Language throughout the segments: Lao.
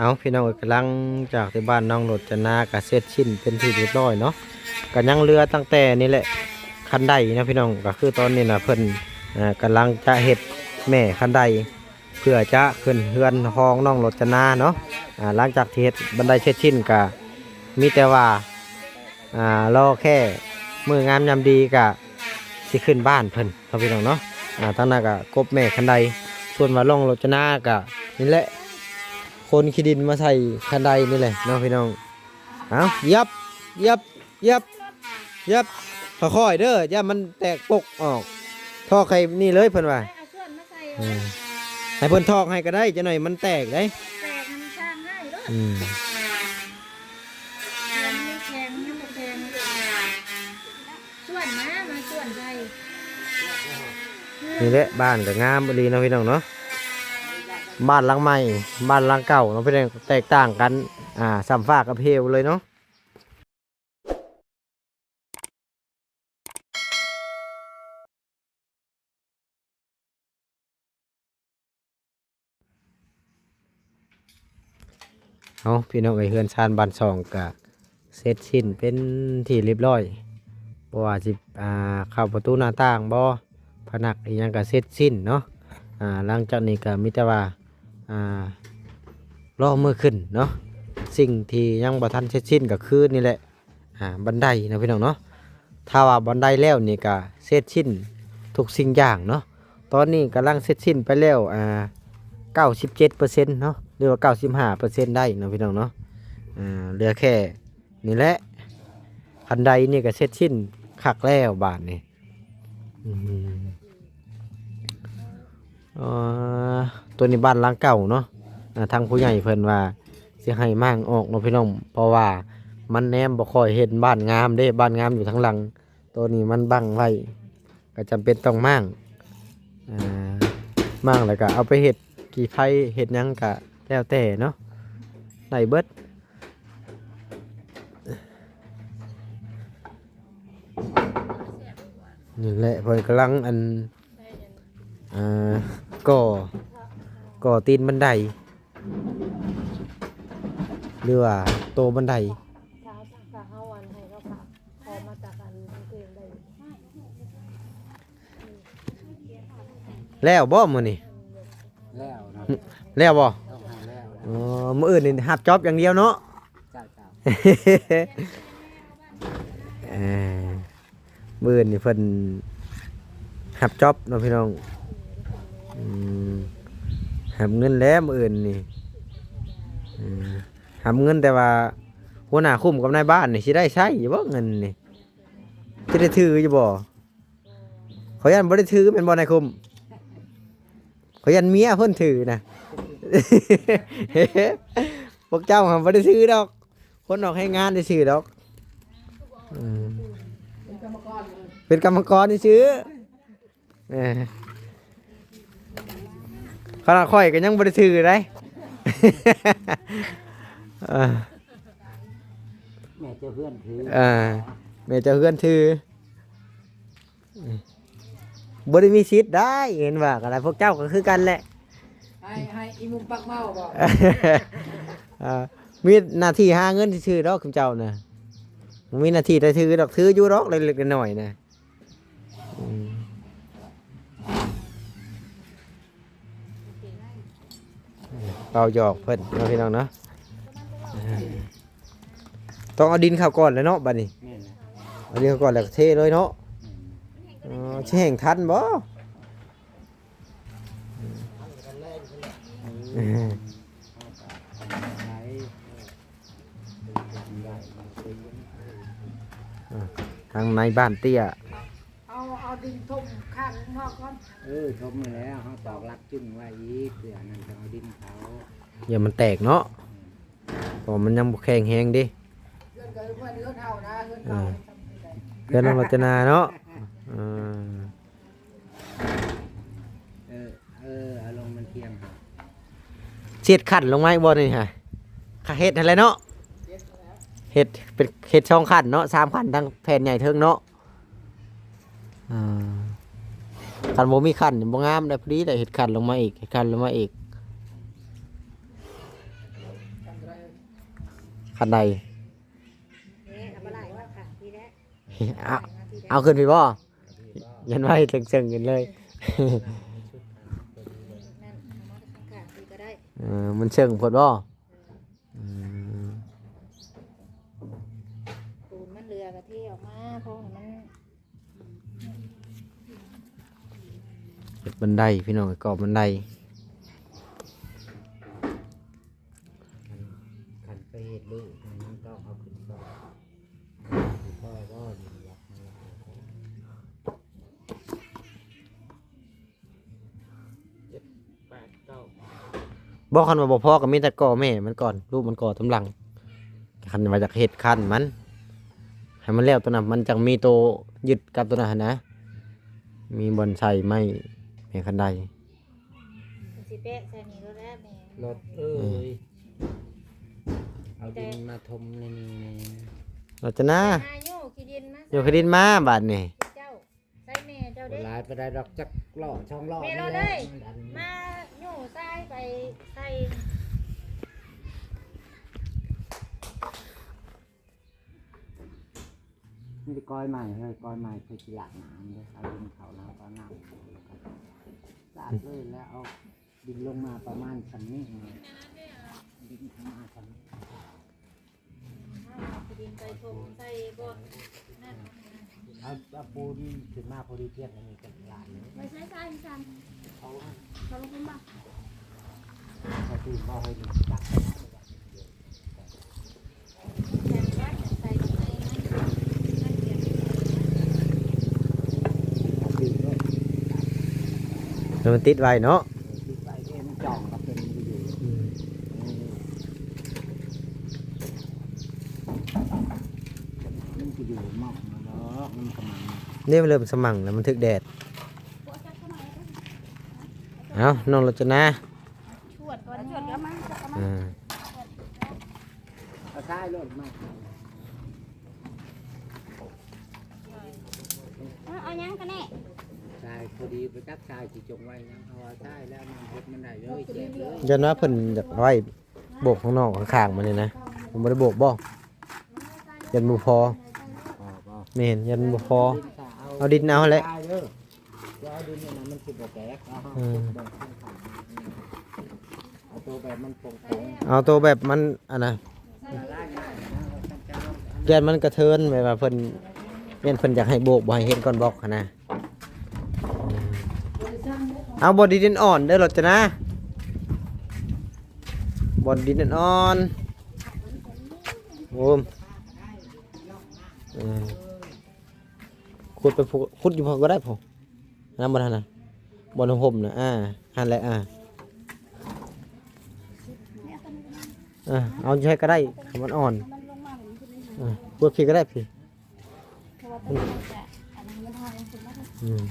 ເອົາ ພີ່ນ້ອງເອີຍ ກະຫຼັງຈາກທີ່ບ້ານນ້ອງໂລດຈະນາກະເສັດສິ້ນເປັນທີ່ຮຽບຮ້ອຍເນາະ ກະຍັງເຫຼືອຕັ້ງແຕ່ນີ້ແຫຼະ ຄັນໄດເນາະພີ່ນ້ອງ. ກະຄືຕອນນີ້ນະເພິ່ນ ເອີ ກຳລັງຈະເຮັດແມ່ຄັນໄດ ເພື່ອຈະຂຶ້ນເຮືອນຂອງນ້ອງໂລດຈະນາເນາະ. ອາ ຫຼັງຈາກທີ່ເຮັດບັນໄດເສັດສິ້ນກະມີແຕ່ວ່າ ອາ ລໍແຄ່ມື້ງາມຍາມດີກະຊິຂຶ້ນບ້ານເພິ່ນເນາະພີ່ນ້ອງເນາະ. ອາ ທາງນັ້ນກະກົບແມ່ຄັນໄດ ສ່ວນວ່ານ້ອງໂລດຈະນາກະນີ້ແຫຼະ ຂົນຂີ້ດິນມາໃສ່ຄັນໄດນີ້ແຫຼະເນາະພີ່ນ້ອງ. ເອົາ ຢຽບ ຢຽບ ຢຽບ ຢຽບ ຄ່ອຍໆເດີ ຢ້ານມັນແຕກປົກອອກ ຖອກໃຫ້ນີ້ເລີຍເພິ່ນວ່າ. ເອົາສ່ວນມາໃສ່ ເອີ ໃຫ້ເພິ່ນຖອກໃຫ້ກະໄດ້ ຈັກໜ້ອຍມັນແຕກເດ້. ແຕກມັນສ້າງໃຫ້ໂລດ ອືມ ມັນແຂງ ມັນບໍ່ແຂງ ສ່ວນມາ ມາສ່ວນໃສ່. ນີ້ແຫຼະ ບ້ານກະງາມອີ່ຫຼີເນາະພີ່ນ້ອງເນາະ ບ້ານຫຼັງໃໝ່ ບ້ານຫຼັງເກົ່າເນາະ ເປັນແຕກຕ່າງກັນ ອາ ສ່ຳຟ້າກັບເຫວເລີຍເນາະ. ເອົາ ພີ່ນ້ອງເອີຍ ເຮືອນຊານບ້ານຊ່ອງກະເສັດສິ້ນເປັນທີ່ຮຽບຮ້ອຍ ບໍ່ວ່າຊິ ອາ ເຂົ້າປະຕູໜ້າຕ່າງບໍ ຜະໜັກອີ່ຫຍັງກະເສັດສິ້ນເນາະ. ອາ ຫຼັງຈາກນີ້ກະມີແຕ່ວ່າ ອາ ລໍມືຂຶ້ນເນາະ. ສິ່ງທີ່ຍັງບໍ່ທັນເສັດສິ້ນກະຄືນີ້ແຫຼະ ອາ ບັນໄດເນາະພີ່ນ້ອງເນາະ. ຖ້າວ່າບັນໄດແລ້ວນີ້ກະເສັດສິ້ນທຸກສິ່ງຢ່າງເນາະ. ຕອນນີ້ກຳລັງເສັດສິ້ນໄປແລ້ວ ອາ ເກົ້າສິບເຈັດເປີເຊັນເນາະ ຫຼືວ່າເກົ້າສິບຫ້າເປີເຊັນໄດ້ເນາະພີ່ນ້ອງເນາະ. ອາ ເຫຼືອແຄ່ນີ້ແຫຼະ ຄັນໄດນີ້ກະເສັດສິ້ນຄັກແລ້ວບາດນີ້. ອືມ ເອີ ໂຕນີ້ບ້ານຫຼັງເກົ່າເນາະ. ອາ ທາງຜູ້ໃຫຍ່ເພິ່ນວ່າຊິໃຫ້ມ້າງອອກເນາະພີ່ນ້ອງ ເພາະວ່າມັນແນມບໍ່ຄ່ອຍເຫັນບ້ານງາມເດ້ ບ້ານງາມຢູ່ທາງຫຼັງ ໂຕນີ້ມັນບັງໄວ້ ກະຈຳເປັນຕ້ອງມ້າງ. ອາ ມ້າງແລ້ວກະເອົາໄປເຮັດກີ່ໄຟເຮັດຫຍັງກະແລ້ວແຕ່ເນາະ ໄດ້ເບິດ. ນີ້ແຫຼະ ເພິ່ນກຳລັງ ອັນ ອ່າ ກໍ່ ກໍ່ຕີນບັນໄດ ຫຼືວ່າໂຕບັນໄດ. ແລ້ວບໍ່ມື້ນີ້? ແລ້ວເນາະ ແລ້ວບໍ່? ຕ້ອງໃຫ້ແລ້ວ. ອໍ ມື້ອື່ນນີ້ຮັບຈອບຢ່າງດຽວເນາະ? ເຈົ້າ ເຈົ້າ. ເອີ ມື້ອື່ນນີ້ເພິ່ນຮັບຈອບເນາະພີ່ນ້ອງ. ອືມ ຮັບເງິນແລ້ວມື້ອື່ນນີ້. ອືມ ຮັບເງິນ ແຕ່ວ່າຫົວໜ້າຄຸ້ມກັບນາຍບ້ານນີ້ຊິໄດ້ໃຊ້ຢູ່ບໍ່ເງິນນີ້? ຊິໄດ້ຖືຢູ່ບໍ່? ຂ້ອຍຢ້ານບໍ່ໄດ້ຖືແມ່ນບໍ່ນາຍຄຸ້ມ? ຂ້ອຍຢ້ານເມຍເພິ່ນຖືນະ. ພວກເຈົ້າຫັ້ນບໍ່ໄດ້ຖືດອກ ຄົນອອກແຮງງານຊື່ໆດອກ. ອືມ ເປັນກຳມະກອນຊື່ໆ. ເອີ ຂະໜາດຂ້ອຍກໍຍັງບໍ່ໄດ້ຖືໄດ໋. ເອີ ແມ່ເຈົ້າເຮືອນຖື ເອີ ແມ່ເຈົ້າເຮືອນຖື. ບໍ່ໄດ້ມີສິດໄດ໋ ເຫັນວ່າກໍໄດ້ ພວກເຈົ້າກໍຄືກັນແຫຼະ. ໃຫ້ ໃຫ້ອີໝຸ່ມປັກເມົາບໍ? ອ່າ ມີໜ້າທີ່ຫາເງິນຊື່ໆດອກ ເຈົ້ານະ ບໍ່ມີໜ້າທີ່ໄດ້ຖືດອກ ຖືຢູ່ດອກ ເລັກໆນ້ອຍໆນະ. ອືມ ເວົ້າຫຍອກເພິ່ນເນາະພີ່ນ້ອງເນາະ. ຕ້ອງເອົາດິນເຂົ້າກ່ອນແຫຼະເນາະ ບັດນີ້. ແມ່ນແຫຼະ ເອົາດິນເຂົ້າກ່ອນແລ້ວກໍເທເລີຍເນາະ. ແມ່ນ ເອີ ຊິແຫ້ງທັນບໍ່? ເອີ ທາງໃນບ້ານເຕ້ຍ. ເອົາ ເອົາດິນຖົມຂ້າງນອກກ່ອນ. ເອີ ຖົມມາແລ້ວ ເຮົາຕອກຫຼັກຈຸ້ງໄວ້ອີກ ເພື່ອອັນນັ້ນ ຈະເອົາດິນເຂົ້າ ຢ່າມັນແຕກເນາະ. ເພາະມັນຍັງບໍ່ແຂງແຮງເດ້. ເຮືອນກໍເຮືອນ ເຮືອນເຮົານະ ເຮືອນເກົ່າ. ເອີ ເຮືອນນ້ອງໂລດຈະນາເນາະ. ເອີ ເອີ ເອີ ເອົາລົງມັນທຽງ. ເຮັດຂັ້ນລົງມາອີກບໍ່ນີ້ຫະ? ເຮັດຫັ້ນແຫຼະເນາະ ເຮັດເປັນ ເຮັດສອງຂັ້ນເນາະ ສາມຂັ້ນ ທັງແຜ່ນໃຫຍ່ເທິງເນາະ. ອ່າ ຄັນບໍ່ມີຂັ້ນນີ້ບໍ່ງາມໄດ໋. ພໍດີໄດ້ເຮັດຂັ້ນລົງມາອີກ ເຮັດຂັ້ນລົງມາອີກ. ປານໃດ? ເອີ ເອົາບໍ່ຫຼາຍວ່າຂ້າງພີ້ແຫຼະ ເອົາ ເອົາຂຶ້ນພີ້ບໍ່? ຍັນໄວ້ເຊິ່ງໆຂຶ້ນເລີຍ ນັ້ນ ເອົາມາຂ້າງໆພີ້ກໍໄດ້ ເອີ ມັນເຊິ່ງໂພດບໍ່? ເອີ ອືມ ປູນມັນເຫຼືອກໍເທອອກມາ ພໍໃຫ້ມັນ ເຮັດບັນໄດພີ່ນ້ອງ ກໍ່ບັນໄດ ຄັນ ຄັນໄປເຮັດລູກມັນຕ້ອງເອົາຂຶ້ນກ່ອນ ພໍບໍ່? ນີ້ລັກມັນລັກ ເຈັດ ແປດ ເກົ້າ ບໍ່ ຄັນວ່າບໍ່ພໍກໍມີແຕ່ກໍ່ແມ່ມັນກ່ອນ ລູກມັນກໍ່ຕາມຫຼັງ ຄັນວ່າຢາກເຮັດຄັນມັນ ໃຫ້ມັນແລ້ວໂຕນັ້ນ ມັນຈັ່ງມີໂຕຍຶດກັບໂຕນັ້ນຫັ້ນນະ ມີບ່ອນໃສ່ໄມ້ແມ່ຄັນໄດ ຊິແປະໃສ່ນີ້ໂລດແລ້ວແມ່ ລົດເອີຍ ອືມ ເອົາດິນມາຖົມໃນນີ້ແນ່ ລັດຈະນາ ຫາໂຍກຂີ້ດິນມາ ໂຍກຂີ້ດິນມາບາດນີ້ ເຈົ້າ ໃສ່ແມ່ເຈົ້າເດ້ ບໍ່ຫຼາຍປານໃດດອກ ຈັກລໍ້ສອງລໍ້ ແມ່ ນີ້ແຫຼະ ເອີຍ ອັນນີ້ ມາໂຍກຊາຍໄປໃສ່ ມັນຊິກ້ອຍໃໝ່ເຮີ້ຍ ກ້ອຍໃໝ່ເພື່ອຊິລ້າງນ້ຳເດີ ເອົາດິນເຂົ້ານ້ຳ ເອົານ້ຳ ສາດເລີຍ ແລ້ວເອົາດິນລົງມາປະມານສ່ຳນີ້ ດິນຂຶ້ນມາສ່ຳນີ້ ເອົາຂີ້ດິນໄປຖົມໃສ່ບ່ອນນັ້ນ ເອົາ ເອົາປູນຂຶ້ນມາພໍດີພຽງອັນນີ້ກໍຫຼາຍເລີຍ ໄປໃສ່ຊາຍຊັ້ນ ເອົາ ເອົາລົງພຸ້ນບໍ່? ເອົາປູນບໍ່ໃຫ້ມັນຕັດ ໃຫ້ມັນຕິດໄວ້ເນາະ ເອີ ຕິດໄວ້ເດ້ ມັນຈ່ອງກັບຕົວນີ້ຢູ່ ອືມ ມັນຊິຢູ່ໝ່ອງນັ້ນດອກ ມັນກຳລັງ ນີ້ມັນເລີ່ມສະໝັ່ງແລ້ວ ມັນຖືກແດດ ເອົາ ນ້ອງລັດຈະນາ ຊວດກ່ອນ ຊວດກໍມາ ເອົາມາ ເອີ ເອົາຊາຍໂລດມາ ເອົາ ເອົາຫຍັງກັນແນ່? ຊາຍພໍດີ ບໍ່ຈັກຊາຍຊິຈົງໄວ້ຫຍັງ ເອົາຊາຍແລ້ວນຳເຮັດມັນໄດ້ເລີຍ ແຈກເລີຍ ຢ້ານວ່າເພິ່ນຢາກໄວ້ໂບກຂ້າງນອກຂ້າງໆ ມານີ້ນະ ເພິ່ນບໍ່ໄດ້ໂບກບໍ່? ຢ້ານບໍ່ພໍ ພໍບໍ່? ແມ່ນ ຢ້ານບໍ່ພໍ ເອົາດິນເອົາຫັ້ນແຫຼະ ຊາຍເດີ ຈະເອົາດິນນີ້ນະ ມັນຊິບໍ່ແຕກ ເອົາ ເອີ ເອົາເບິ່ງຂ້າງໆ ເອົາໂຕແບບມັນໂປ່ງໆ ເອົາໂຕແບບມັນອັນນະ ລະລາຍງ່າຍນະ ຢ້ານມັນກະເທີນ ແບບວ່າເພິ່ນ ຢ້ານເພິ່ນຢາກໃຫ້ໂບກ ບໍ່ໃຫ້ເຮັດກ່ອນບລັອກຫັ້ນນະ ເອົາບ່ອນດິນອ່ອນເດີ ລັດຈະນາ ບ່ອນດິນອ່ອນ ໂອ້ ເອີ ຂຸດໄປພຸ້ນ ຂຸດຢູ່ພຸ້ນກໍໄດ້ພຸ້ນ ນຳບ່ອນຫັ້ນນະ ບ່ອນຮົ່ມໆນະ ອ່າ ຫັ້ນແຫຼະ ອ່າ ອ່າ ເອົາຢູ່ໃສກໍໄດ້ ມັນອ່ອນ ອ່າ ຂຸດພີ້ກໍໄດ້ພີ້ ອືມ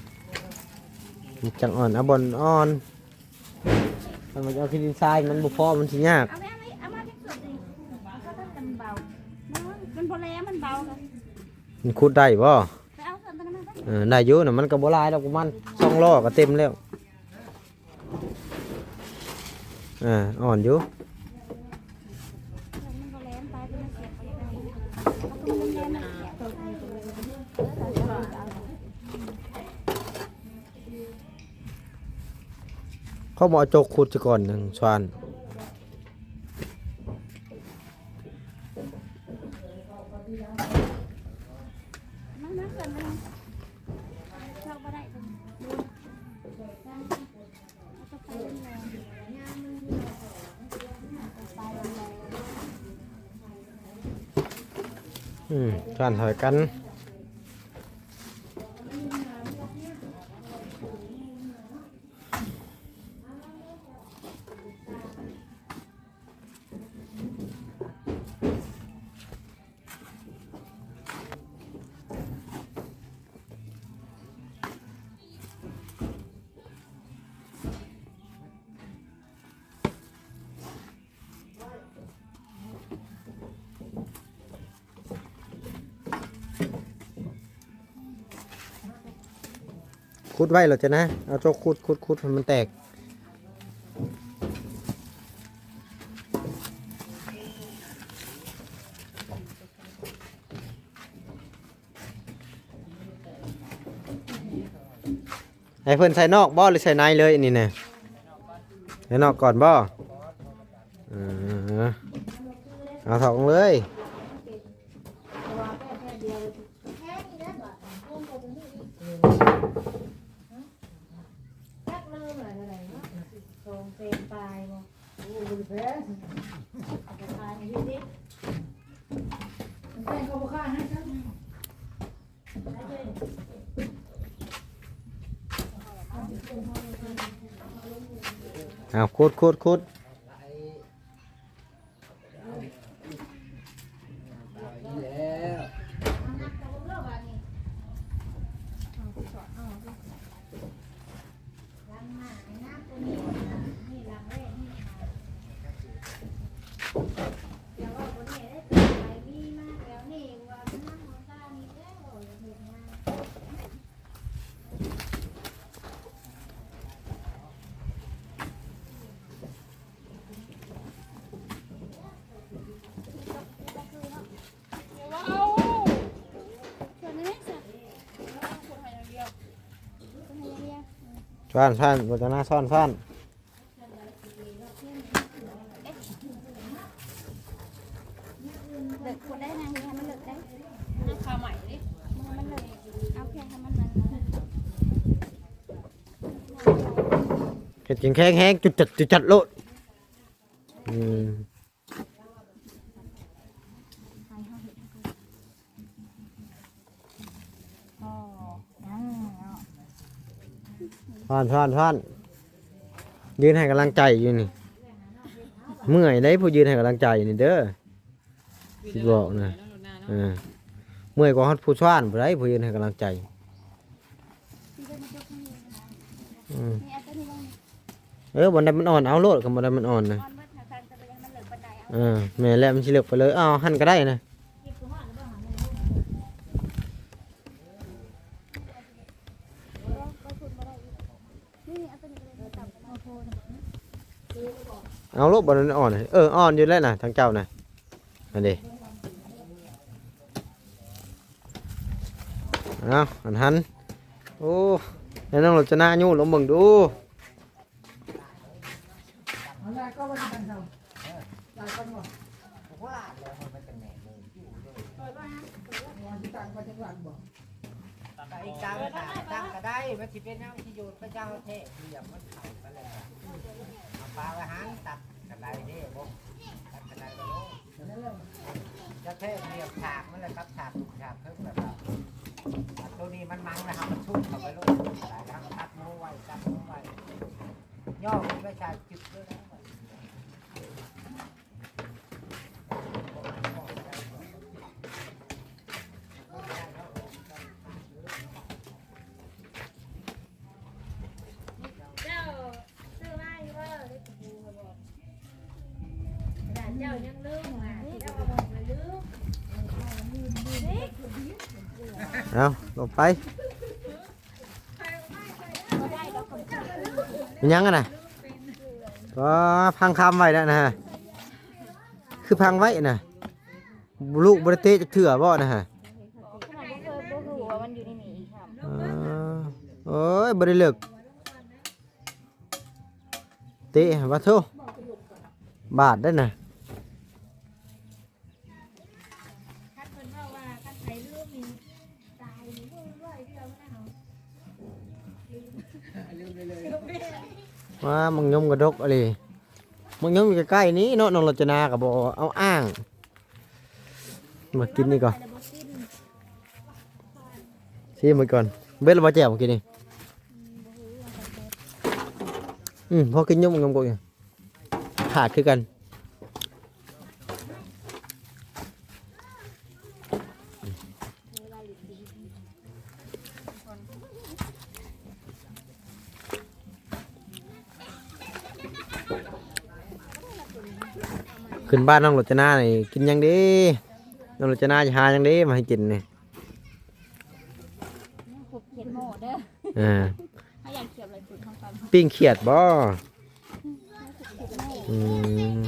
ມັນຈັ່ງອ່ອນ ເອົາບ່ອນອ່ອນ ຄັນວ່າຈະເອົາຂີ້ດິນຊາຍ ມັນບໍ່ພໍ ມັນຊິຍາກ ເອົາໄວ້ ເອົາໄວ້ ເອົາມາຈັກສ່ວນໜຶ່ງ ເອົາເຂົ້າທັງກັນເບົາ ມັນ ມັນບໍ່ແຫຼມ ມັນເບົາ ມັນຂຸດໄດ້ບໍ່? ໄປເອົາສ່ວນຕົວນັ້ນມາ ເອີ ໄດ້ຢູ່ນະ ມັນກໍບໍ່ຫຼາຍດອກ ປະມານສອງລໍ້ກໍເຕັມແລ້ວ ອ່າ ອ່ອນຢູ່ ເຂົາບໍ່ເອົາໂຈກຂຸດຊະກ່ອນ ນາງຊວານ. ອືມ ການຖອຍກັນ. ຂຸດໄວ້ແລ້ວຈ້ະນະ ເອົາໂຈກຂຸດ ຂຸດ ຂຸດໃຫ້ມັນແຕກ. ໃຫ້ເພິ່ນໃສ່ນອກບໍ່ ຫຼືໃສ່ໃນເລີຍອັນນີ້ນະ? ໃສ່ນອກກ່ອນບໍ່? ເອີ ເອົາຖອກລົງເລີຍ. ຈັກໂລລະເທົ່າໃດເນາະ? ສອງແສນປາຍບໍ່? ໂອ້ ບໍ່ໄດ້ແພງ. ເອົາໄປຂາຍໃຫ້ຢູ່ຕິ? ແພງກໍບໍ່ຂາຍໃຫ້ກັນ. ເອົາ ຂຸດ ຂຸດ ຂຸດ. ຊ້ອນ ຊ້ອນ ບົດຕະນາ ຊ້ອນ ຊ້ອນ. ເລິກຄົນໄດ້ນາງ ໃຫ້ມັນເລິກໄດ້ ນາງຄາໃໝ່ເດ້ ໃຫ້ມັນເລິກ ເອົາແຄ່ໃຫ້ມັນນັ້ນ ເຮັດແຂງແຮງ ຈຸດຈັດ ຈຸດຈັດໂລດ. ອືມ ອໍ ນັ້ນເນາະ ພ້ອນ ພ້ອນ ພ້ອນ ຢືນໃຫ້ກຳລັງໃຈຢູ່ນີ້ ເມື່ອຍເດ້ຜູ້ຢືນໃຫ້ກຳລັງໃຈນີ້ເດີ ຊິບອກນະ ເອີ ເມື່ອຍກວ່າຮອດຜູ້ຊ້ອນຜູ້ໃດ ຜູ້ຢືນໃຫ້ກຳລັງໃຈ. ອືມ ເອີ ບ່ອນໃດມັນອ່ອນ ເອົາໂລດ ຄັນບ່ອນໃດມັນອ່ອນນະ ອ່ອນເບິດ ຫາທາງຈະບໍ່ໃຫ້ມັນເລິກປານໃດ ເອົາ ເອີ ແມ່ນແລ້ວ ມັນຊິເລິກໄປເລີຍ ເອົາ ຫັ້ນກໍໄດ້ນະ ເອົາໂລດ ບ່ອນນັ້ນອ່ອນ ເອີ ອ່ອນຢູ່ແລ້ວນະ ທາງເຈົ້ານະ ຫັ້ນເດ້ ເອົາ ອັນຫັ້ນ ໂອ້ ໃຫ້ນ້ອງລົດຈະນາຍູ້ລົງເບິ່ງດູ. ຕັ້ງກໍໄດ້ ມັນຊິເປັນຫຍັງ ຊິໂຍນໄປເຈົ້າແທ້ ດຽວມັນເຂົ້າໄປແລ້ວ ເອົາປາໄວ້ຫັ້ນ ຕັດກໍໄດ້ເດ້ ບໍ່ຕັດກໍໄດ້ ຈະແທກລຽບສາກມັນແຫຼະ ຕັດສາກ ສາກເທິງແລ້ວກໍ ໂຕນີ້ມັນມັງແລ້ວ ເຮົາກໍຊຸກເຂົ້າໄປໂລດ ແລ້ວເຮົາກໍຕັດໝູໄວ້ ຕັດໝູໄວ້ ຍໍຂຶ້ນໄປໃສ່ຈຶກເລີຍ. ເຈົ້າຊື້ມາຢູ່ບໍ່? ເລກກະປູ ຂ້ອຍບອກ ເຈົ້າຍັງລືມ ເຈົ້າວ່າບອກແລ້ວລືມ. ເອົາ ລົງໄປ ເປັນຫຍັງຫັ້ນນະ? ອໍ ພັງຄຳໄວ້ແລ້ວນະ ຄືພັງໄວ້ນະ. ລູກບໍ່ໄດ້ເຕະຈັກເທື່ອບໍ່ນະຮະ? ບໍ່ເຄີຍ ບໍ່ຮູ້ວ່າມັນຢູ່ໃນນີ້ອີກ. ເອີ ໂອ້ຍ ບໍ່ໄດ້ເລິກ ເຕະ ວ່າໂທ້ ບາດໄດ້ນະ. ຄັນເພິ່ນເວົ້າວ່າ ຄັນໃຜລືມນີ້ ຕາຍນີ້ ມືຮ້ອຍເທື່ອພຸ້ນນະເຮົາ. ວ້າ ໝາກຍົມກະດົກອີ່ຫຼີ ໝາກຍົມຢູ່ໃກ້ໆນີ້ເນາະ ນ້ອງລະຈະນາກະບໍ່ເອົາອ້າງ. ມາກິນນີ້ກ່ອນ ຊີມເບິ່ງກ່ອນ. ເບິດແລ້ວບໍ່ແຈ່ວກິນນີ້? ອືມ ພໍກິນຢູ່ ໝາກຍົມກະ ຂາດຄືກັນ. ຂຶ້ນບ້ານນ້ອງໂລຈະນານີ້ກິນຫຍັງເດ້? ນ້ອງໂລຈະນາຈະຫາຫຍັງເດ້ມາໃຫ້ກິນນີ້? ເຂດໂມເດີ ອ່າ ເຮົາຢາກຂຽດໄວ້ ປີ້ງຂຽດບໍ່? ອືມ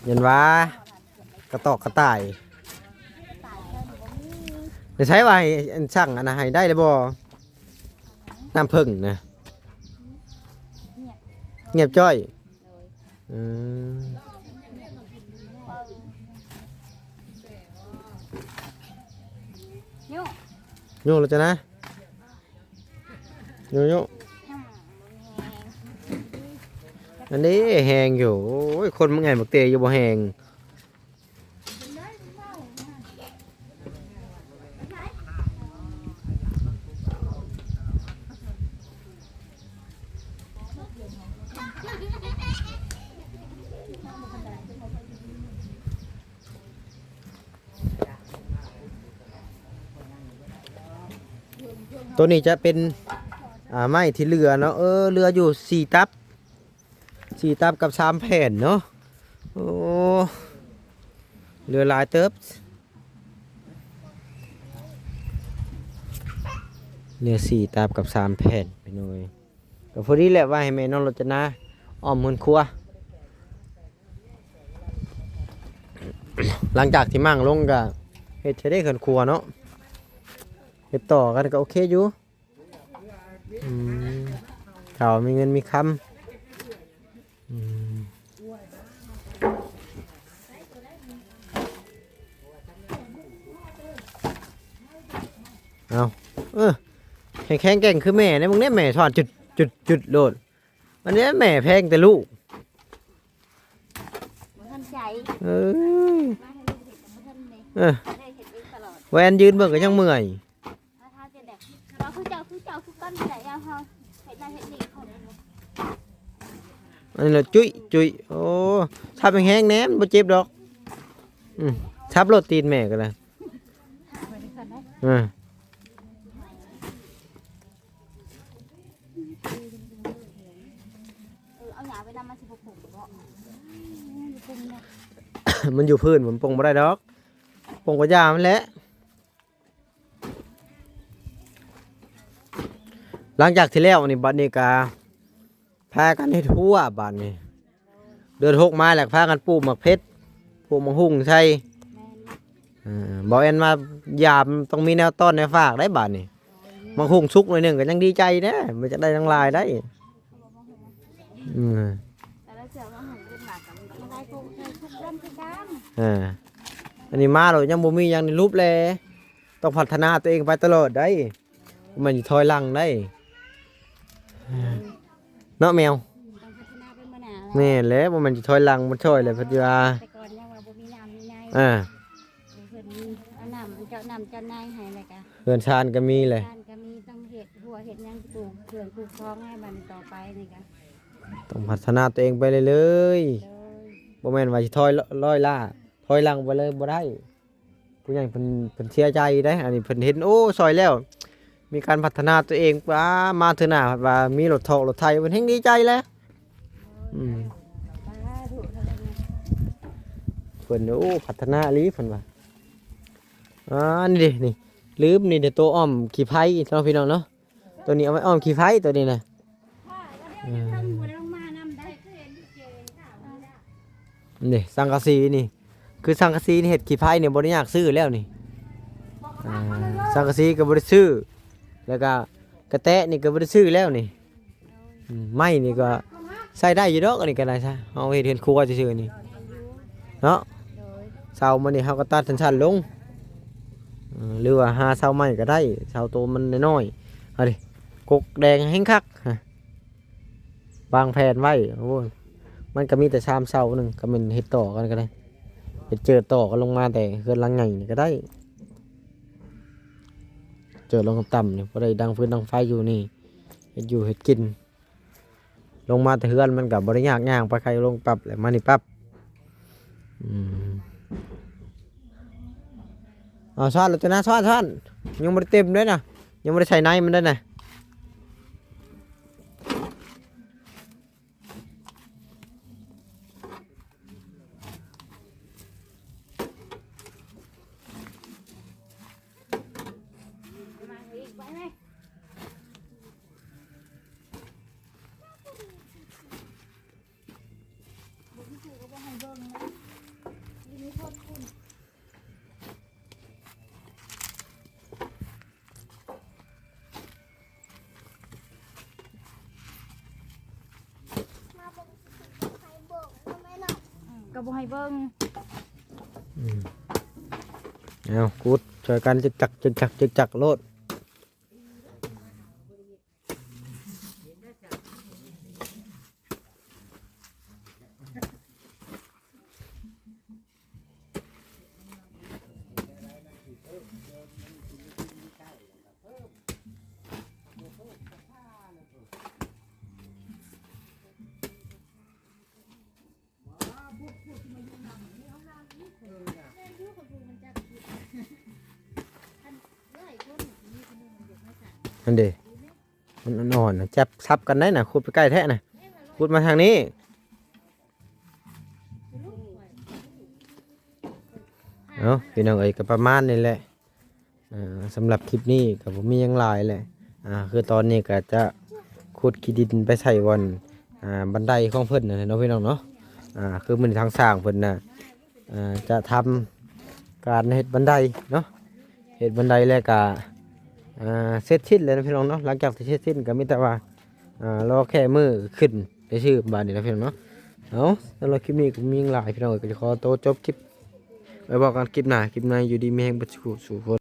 ຍັນວ່າກະຕອກກະຕ່າຍ ໄດ້ໃຊ້ວ່າໃຫ້ ອັນ ສັ່ງອັນນັ້ນໃຫ້ໄດ້ແລ້ວບໍ່? ນ້ຳເຜິ້ງນະ ງຽບຈ້ອຍ. ໂດຍ. ອືມ. ໂຍກ ໂຍກແລ້ວຈ້ະນະ. ໂຍກ ໂຍກ. ອັນນີ້ແຮງຢູ່. ໂອ້ຍ ຄົນມັນໃຫຍ່ບັກເຕຢູ່ບໍ່ແຮງ. ໂຕນີ້ຈະເປັນ ອ່າ ໄມ້ທີ່ເຫຼືອເນາະ. ເອີ ເຫຼືອຢູ່ສີ່ຕັບ ສີ່ຕັບກັບສາມແຜ່ນເນາະ. ໂອ້ ເຫຼືອຫຼາຍເຕີບ. ເຫຼືອສີ່ຕັບກັບສາມແຜ່ນ ພີ່ນ້ອງເອີຍ. ກໍພໍດີແຫຼະ ວ່າໃຫ້ແມ່ນ້ອງລົດຈະນາອ້ອມເຮືອນຄົວ. ຫຼັງຈາກທີ່ໝັ້ງລົງກໍເຮັດໃຫ້ໄດ້ເຮືອນຄົວເນາະ. ເຮັດຕໍ່ກັນກໍໂອເຄຢູ່. ອືມ ຖ້າວ່າມີເງິນມີຄຳ. ອືມ ເອົາ ເອີ ແຂງແກ່ງຄືແມ່ແດ່. ມຶງແດ່ ແມ່ຖອນຈຸດ ຈຸດ ຈຸດໂລດ. ອັນນີ້ແມ່ແພງແຕ່ລູກ. ບໍ່ທັນໃຈ. ເອີ ມາໃຫ້ລູກເຮັດກໍບໍ່ທັນເດ້. ເອີ ໄດ້ເຮັດເອງຕະຫຼອດ. ແວ່ນຢືນເບິ່ງກໍຍັງເມື່ອຍ. ເຮົາຄືເຈົ້າ ຄືເຈົ້າ ຄືກັນແຫຼະ ຍາມເຮົາເຮັດນັ້ນເຮັດນີ້ເຂົາ. ອັນນີ້ລະຈຸ້ຍ ຈຸ້ຍ. ໂອ້ ທັບແຮງໆແດ່ ມັນບໍ່ເຈັບດອກ. ອືມ ທັບໂລດ ຕີນແມ່ກໍໄດ້. ເອີ ເອີ ເອົາຫຍ້າໄປນຳ ມັນຊິບໍ່ປົງເບາະ. ມັນຢູ່ພື້ນ ມັນປົງບໍ່ໄດ້ດອກ. ປົງກໍຢ່າມັນແຫຼະ. ຫຼັງຈາກທີ່ແລ້ວນີ້ ບັດນີ້ກະພາກັນເຮັດຮົ້ວ. ບັດນີ້ເດືອນຫົກມາແລ້ວ ພາກັນປູກໝາກເຜັດ ປູກໝາກຫຸ່ງໃສ່. ແມ່ນ. ເອີ ບໍ່ແມ່ນມາຢາມ ຕ້ອງມີແນວຕ້ອນແນວຝາກໄດ໋ບັດນີ້. ໝາກຫຸ່ງສຸກໜ້ອຍໜຶ່ງກໍຍັງດີໃຈແດ່ ມັນຈະໄດ້ທັງຫຼາຍໄດ໋. ອືມ ແຕ່ລະເທື່ອວ່າຫຸ່ງເປັນໝາກກໍບໍ່ໄດ້ປຸກໃຫ້ທຸກເດືອນຄືກັນ. ເອີ ອັນນີ້ມາແລ້ວຍັງບໍ່ມີຫຍັງໃນຮູບແລ. ຕ້ອງພັດທະນາຕົວເອງໄປຕະຫຼອດໄດ໋ ບໍ່ແມ່ນຊິຖອຍຫຼັງໄດ໋ ເນາະແມວ. ຕ້ອງພັດທະນາໄປມື້ໜ້າ. ແມ່ນແຫຼະ ບໍ່ແມ່ນຊິຖອຍຫຼັງ ມັນຖອຍແລ້ວເພິ່ນຊິວ່າ. ແຕ່ກ່ອນຍັງວ່າບໍ່ມີນ້ຳມີໃນ. ເອີ ເພິ່ນເອົານ້ຳ ເຈົ້ານ້ຳເຈົ້າໃນໃຫ້ແລ້ວກະ ເຮືອນຊານກໍມີແຫຼະ. ເຮືອນຊານກໍມີ ຕ້ອງເຮັດຮົ້ວເຮັດຫຍັງ ປູກເຄື່ອງປູກຂອງໃຫ້. ບັດນີ້ຕໍ່ໄປນີ້ກະຕ້ອງພັດທະນາຕົວເອງໄປເລື້ອຍໆ. ໂດຍ. ບໍ່ແມ່ນວ່າຊິຖອຍ ລ- ລອຍລ້າ ຖອຍຫຼັງໄປເລີຍບໍ່ໄດ້. ຜູ້ໃຫຍ່ເພິ່ນ ເພິ່ນເສຍໃຈເດ້. ອັນນີ້ເພິ່ນເຫັນ ໂອ້ ຊ່ອຍແລ້ວ ມີການພັດທະນາຕົວເອງ. ປາ ມາເທື່ອໜ້າພັດວ່າມີລົດຖອກລົດໄຖ ເພິ່ນແຮ່ງດີໃຈແຫຼະ. ອືມ ເພິ່ນ ໂອ້ ພັດທະນາອີ່ຫຼີເພິ່ນວ່າ. ອ່າ ນີ້ເດ້ ນີ້ ລືມ ນີ້ເດ້ ໂຕອ້ອມຂີ້ໄພເນາະ ພີ່ນ້ອງເນາະ. ໂຕນີ້ເອົາໄວ້ອ້ອມຂີ້ໄພ ໂຕນີ້ນະ. ເອີ ນີ້ສັງກະສີນີ້ ຄືສັງກະສີນີ້ເຮັດຂີ້ໄພນີ້ບໍ່ໄດ້ຍາກຊື້ແລ້ວນີ້. ອ່າ ສັງກະສີກໍບໍ່ໄດ້ຊື້ ແລ້ວກໍກະແຕະນີ້ກໍບໍ່ໄດ້ຊື້ແລ້ວນີ້. ອືມ ໄມ້ນີ້ກໍໃຊ້ໄດ້ຢູ່ດອກ ອັນນີ້ກໍໄດ້ຊະ ເຮົາເຮັດເຮືອນຄົວຊື່ໆນີ້ເນາະ. ໂດຍ. ເສົາມັນນີ້ເຮົາກໍຕັດສັ້ນໆລົງ ເອີ ຫຼືວ່າຫາເສົາໃໝ່ກໍໄດ້ ເສົາໂຕມັນນ້ອຍໆ. ເອົາເດ້ ກົກແດງແຮງຄັກ ວາງແຜນໄວ້. ໂອ້ຍ ມັນກໍມີແຕ່ສາມເສົາໜຶ່ງ ກໍແມ່ນເຮັດຕໍ່ກັນກໍໄດ້ ເຮັດເຈີຕໍ່ກັນລົງມາແຕ່ເຮືອນຫຼັງໃຫຍ່ນີ້ກໍໄດ້. ເຈີລົງຕ່ຳໆນີ້ ພໍໄດ້ດັງຟືນດັງໄຟຢູ່ນີ້ ເຮັດຢູ່ເຮັດກິນ. ລົງມາແຕ່ເຮືອນມັນກໍບໍ່ໄດ້ຍາກ ຍ່າງໄປໄກລົງປັບ ແລ້ວມານີ້ປັບ. ອືມ ເອົາ ຊ້ອນແລ້ວຕົວະນະ ຊ້ອນ ຊ້ອນ ຍັງບໍ່ໄດ້ເຕັມເດ້ນະ ຍັງບໍ່ໄດ້ໃສ່ໃນມັນເດ້ນະ. ກໍບໍ່ໃຫ້ເບິ່ງ. ອືມ ເອົາຂຸດຊ່ອຍກັນ ຈຶກຈັກ ຈຶກຈັກ ຈຶກຈັກໂລດ. ຫັ້ນເດ ມັນອ່ອນໆ ຈັບສັບກັນໄດ້ນະ. ຂຸດໄປໃກ້ແທ້ນະ ຂຸດມາທາງນີ້. ເອົາ ພີ່ນ້ອງເອີຍ ກໍປະມານນີ້ແຫຼະ. ອ່າ ສຳລັບຄລິບນີ້ກໍບໍ່ມີຫຍັງຫຼາຍແຫຼະ. ອ່າ ຄືຕອນນີ້ກໍຈະຂຸດຂີ້ດິນໄປໃສ່ບ່ອນ ອ່າ ບັນໄດຂອງເພິ່ນນັ້ນແຫຼະເນາະ ພີ່ນ້ອງເນາະ. ອ່າ ຄືມື້ນີ້ທາງຊ່າງເພິ່ນນະ ອ່າ ຈະທຳການເຮັດບັນໄດເນາະ, ເຮັດບັນໄດແລ້ວກໍ ອ່າ ເສັດສິ້ນແລ້ວເນາະ ພີ່ນ້ອງເນາະ. ຫຼັງຈາກທີ່ເສັດສິ້ນກໍມີແຕ່ວ່າ ອ່າ ລໍແຄ່ມື້ຂຶ້ນ ໄດ້ຊື່ບາດນີ້ລະພີ່ນ້ອງເນາະ. ເອົາ ສຳລັບຄລິບນີ້ກໍມີຫຍັງຫຼາຍ ພີ່ນ້ອງເອີຍ ກໍຈະຂໍໂຕຈົບຄລິບ ໄວ້ເວົ້າກັນຄລິບໜ້າ. ຄລິບໜ້າຢູ່ດີມີແຮງເບິດສູ່ຜູ້ສູ່ຄົນ.